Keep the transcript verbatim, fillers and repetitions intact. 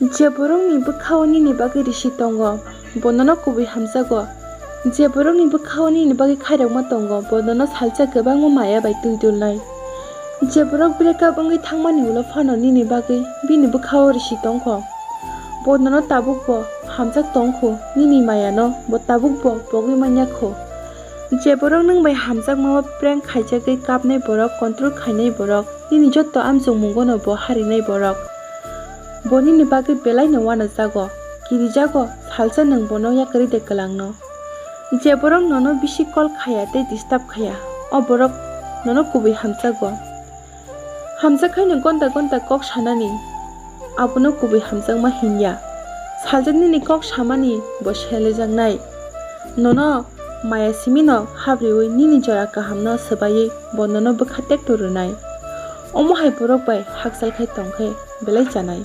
Je borokni bwkhao nini bagwi risi tongo, bo nono kubui hamjago. Je borokni bwkhao nini bagwi khairokma tongo, bo nono salsa kwbangma maya bai twi dulnai. Je borok breakup wngwi thangmani ulo phano nini bagwi bini bwkhao risi tongkho, bo nono tabukbo hamjak tongkho, nini mayano bo tabukbo pogwi manya kho. Je borok nwng bai hamjakmao prank khaijagwi kapnai borok, control khainai borok, nini jotto amchukmungono bo harinai borok. Bo nini bagwi belaino uanajago, kirijago, salsa nwng bono yakarwi de kwlangno. Je borok nono bisi call khaya tei disturb khaya, o borok nono kubui hamjago. Hamjak khaino gonta gonta kok sanani, abono kubui hamjakma hinya. Salsa nini kok samani bo selejaknai. Nono maya simino habriwi nini jora kahamno swbaiwi bo nono bwkha tekto rwnai. Omo hai borok bai hakchal khai tongkhe belai chanai.